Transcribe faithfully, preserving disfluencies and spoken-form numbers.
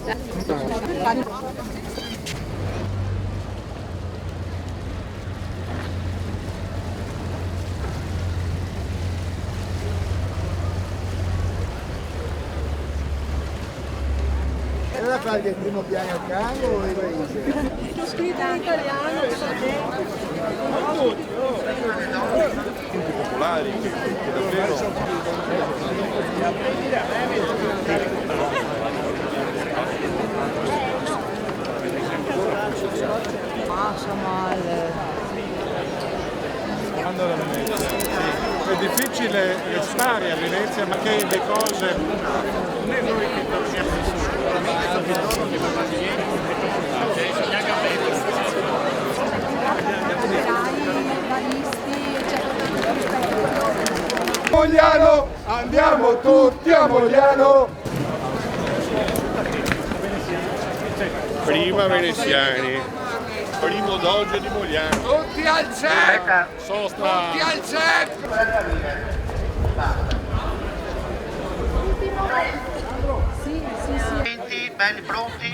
E la fa del primo piano al cango o in paese? C'è scritto in italiano, non so se. Popolari, che, che davvero... Ah, insomma, il... Quando la Venezia, sì. È difficile restare a Venezia, ma che le cose... Mogliano, andiamo tutti a Mogliano! Prima veneziani, primo doge di Mogliano. Tutti al centro! Sosta! Tutti al centro! Sì, sì, sì. Belli, pronti?